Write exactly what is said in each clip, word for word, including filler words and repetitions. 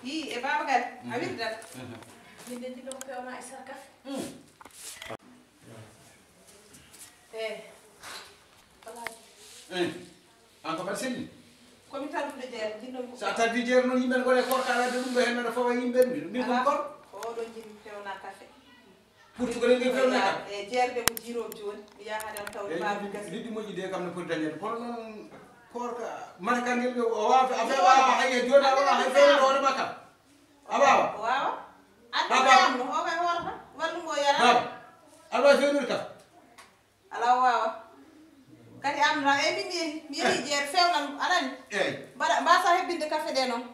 Ii, e Baaba Gari, a wirdat. Min de, jiɗɗo ko pewma e sara kafe. Eh. Eh. An ko mbaɗa selli? Ko mi tardude jeere, jiɗɗo ko. So a tardi jeere noon, yimɓe ne ngona e koor, ka wadde ɗum ɗo heen, aɗa fawa yimɓe, min ko koor. Ko oɗo jiɗmi pewna kafe. Pour cukalel ngel fewna kam. E jeerde mo jiiroom jooni, mi yaha hadan tawde baabi gas. Liɗɗi moƴƴi de kam ne poti dañede. Kono noon koorka, mata ka ngel o waawa, a fewa hay e jooni a waɗa hay fewde hoore makka. A waawa? O waawa. Ande ko yamno, o kay hoorata, wallu mo yara. Baba, aɗa waawi fewnude kam? Ala o waawa. Kadi am na, e min yehi, mi yehi jeere fewnan, a nani? Eey. Mbaɗa, mbasa hebbinde kafe ɗe noon.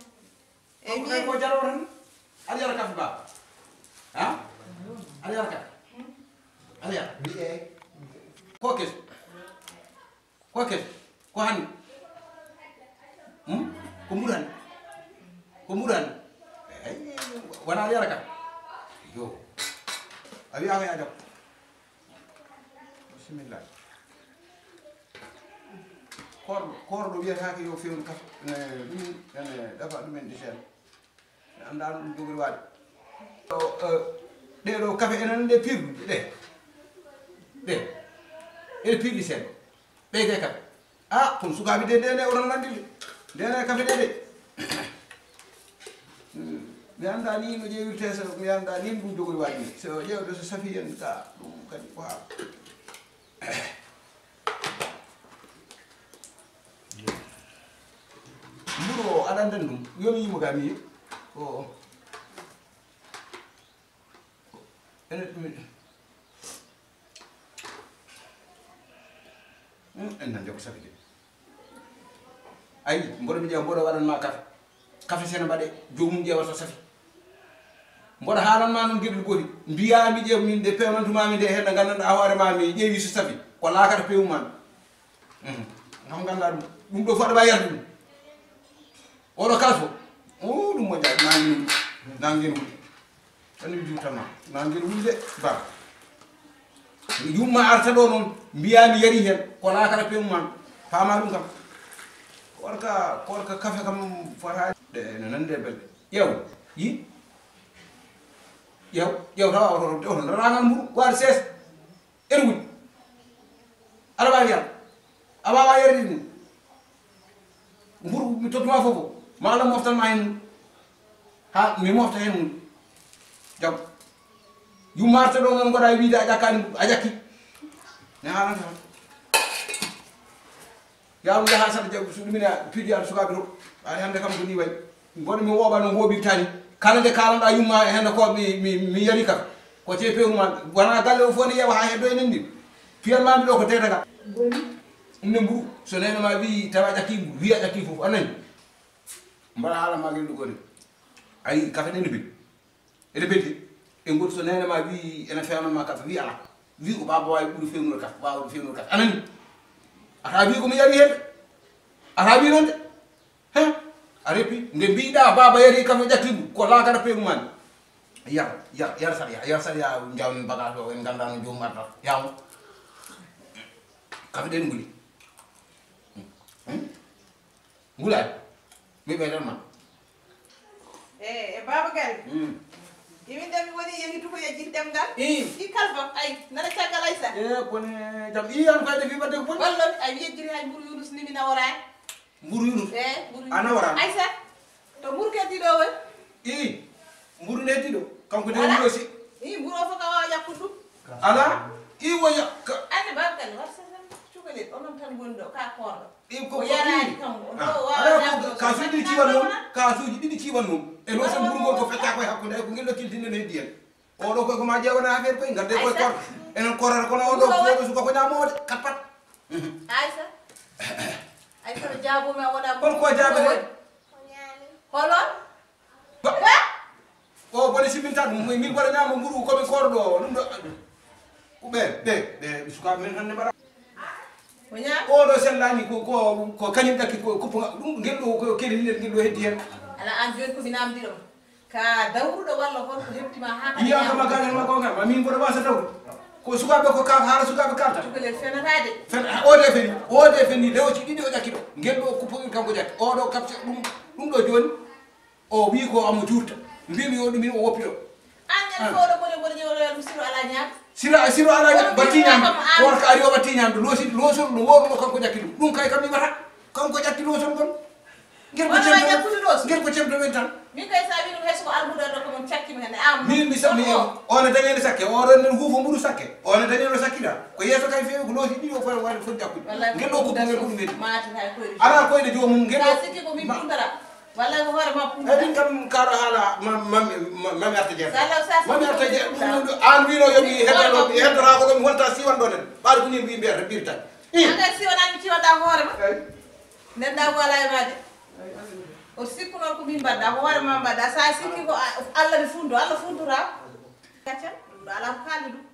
Eey, mi yehi. Ko jalo tan. Aɗa yara kafe ba? Ha? Aɗa yara kafe? Aɗa yara? Mi eey. Ko kes? Ko kes? Ko hannde? Hmm? Ko mbuɗo hannde? Ko mbuɗo hannde? Eey, wona aɗa yara kafe? Yo. A wiyaama yaa jam. Bisimilla. Koorɗo, koorɗo wiyataake yo fewnu kafe, ene ɗum, ene ɗafa ɗum en ɗi seen. Mi anndaa no ɗum jogori waade. O, eh, ɗee ɗoo kafe enen ɗe pirɗe, ɗe. Ɗe. Ɗe pirɗi seen. Ɓeyde kafe. Ah, kono sukaaɓe de, nde, nde, oɗon nanndi de. Nde, nde, kafe de, de. Hmm. Mi anndaa ni no ƴeewirtee, so mi anndaa ni ɗum jogori waɗi. So ƴeewde so safii en ka, ɗum kadi ko haa. Mburu o, aɗa anndi ɗum. Yo mi yimo ga mi. O. Ene ɗum. Hmm, en nan ko safi de. Ayi, mboɗo mi ƴeewa, mboɗo waɗan ma kafe. Kafe sene mbaɗe, joomum ƴeewa so safi. Mboɗo haalan ma noon geɗel gotel. Mbiyaa mi ƴeew min de pewnantuma mi de heen nde nganndanɗaa hoore ma mi ƴeewi so safi. Ko laakara pewmi ma mi. Mhm. Kam nganndaa ɗum. Ɗum ɗo fotde ma yarde ɗum. Oɗo kaso. O, ɗum moƴƴaani. Nangi ɗum. Nangi ɗum. Tan mi juutama, ma ngel wulde, ba. Yumma arta ɗo noon, mbiyaa mi yari heen, ko laakara pewmi ma, faama ɗum kam. Koorka, koorka kafe kam fota. Ɗe no nande belɗe. Ƴeew, yi? Ƴeew, ƴeew tawa oto, oto, oto, raŋal mburu, waɗi sees. Ene wuɗi. Aɗa waawi yar. A waawaa yarde ɗum. Mburu mi tottuma fof o. Ma Allah moftan ma heen mum. Ha, mi mofta heen mum. Jam. Yumma arta ɗo noon mboɗa wiide a ƴakkaani, a ƴakki. Ne haalanta tan. Yaaru yaha saɗa jaɓ, so ɗumina piiji ar sukaaɓe to. Ari hannde kam ko ni wayi. Mboɗo mi wooɓa no wooɓirta ni. Kala nde kaalanɗa yumma e hannde ko mi, mi, mi yari kam. Ko te pewnu ma. Wona galle o fof ne yewa ha heddo e nanndi. Piyal ma mi ɗo ko tetagal. Boni. Ɗum ne mburu. So neene ma wi tawa ƴakki mburu. Wiya ƴakki fof. A nani? Mbaɗa haala ma gel ɗugori. Ayi, kafe ɗen no bedi. Ene bedi. E ngol so neene ma wi ene fewna ma kafe. Wi ala. Wi ko baba wawi ɓuri fewnude kafe. Wawa ɗum fewnude kafe. A nani? Ata wi ko mi yari heen. Ata wi noon de. He, a reppi, nde mbiɗa baaba yari kafe ƴakki ngu, ko laakara peegu ma ni. Yar, yar, yar saɗa, yar saɗa, jawnen bagage o, en nganndaa no joomum arata. Yaw. Kafe ɗen nguli. Hmm? Ngulaani. Mi ɓeydan ma. E, e Baaba Gari. Hmm. Imin de mi woni yehi tuko e jiɗ ɗemngal. Ii. I kalba, ay, nana caggal Aysa. E, bone jam. Ii, an kay de fi ɓadde ko boni. Wallon, ay, mi yejjiri hay mburu Yunus ni mi naworaani. Mburu Yunus? E, mburu Yunus. A naworaani? Aysa, to mburu keddiɗo o woni? Ii, mburu ne heddiɗo. Kanko de wuro si. Ii, mburu o fof ka waawa yakkude ɗum. Ala, ii woya ka. Anne Baaba Gari, war sesen cukalel, onon tan woni ɗo, ka koorɗo. Ii, ko, o yaraani kam, o ɗo waawa. Ala, ko, ka suuji ɗiɗi ciwan noon, ka suuji ɗiɗi ciwan noon. E ɗo sen mburu ngol ko fetta koye hakkunde, ay ko ngel ɗo tiltinde no heddi en. Oɗo koy ko ma ƴeewana affaire koy, ngadde koy koor. Enen koorata kono oɗo fof suka ko ñaamo de, kat pat. Aysa. Aysa no jaabo mi a wona. Kon ko jaabete? Holon? Ba. O bone siminta ɗum, min mboɗo ñaama mburu ko min koorɗo ɗum ɗo. Ko ɓe, ɓe, ɓe sukaaɓe men hannde mbaɗa. Ko ñaama? Oɗo sellani ko, ko, ko kañum ɗakki ko, ko ɗum ngel ɗo ko kedi ngel ɗo heddi hen. Ala an jooni ko mi namdi ɗum. Ka dawruɗo walla hol ko heptima ha kadi. Yiya kama gaɗan ma ko ngam, ma min mboɗo wasa dawru. Ko sukaaɓe ko ka, haala sukaaɓe kalta. Cukalel fenata de. Fen, o de feni, o de feni, lewci ɗiɗi o ƴakki ɗo. Ngel ɗo ko powi kanko ƴakki. O ɗo kapse ɗum, ɗum ɗo jooni. O wi ko amo juurta. Mbimi o ɗumin o woppi ɗo. An ñande fo ɗo bone bone ñewlo yalum siro ala ñaam. Sira siro ala ñaam ba tiñam. Ko warka ari o ba tiñam do losi loso no woro no kanko jakki ɗum. Ɗum kay kam mi wata. Kanko jakki loso ngon. Ngel ko cemto. Ngel ko cemto men tan. Min kay sa wi ɗum hay soko almudo ɗo ko mon cakki mi hande am. Min mi sa mi ona dañede sakke o ɗon nen huufo mburu sakke. Ona dañede sakkira. Ko yeso kay fewi ko losi ɗiɗo fo wala fo jakkude. Ngel ɗo ko ngel ko ɗum. Ala koyde jomum ngel. Sa sikki ko min pundara. Wallay ko hoore ma pum. Emin kam karo haala mami arta jeeɗa. Mami arta jeeɗa ɗum ɗo an wino yomi heddano mi heddorako ɗo mi wonta siwan ɗo nen ɓaade ko ni mbi mbiyata mbirtan. Anga siwana mi ciwata hoore ma. Nedda ko ala e maade. O sikkuno ko min mbaɗɗa ko hoore ma mbaɗɗa sa sikki ko Allah mi fundo Allah fundora. Kacca ɗum ɗo ala ko kalde ɗum.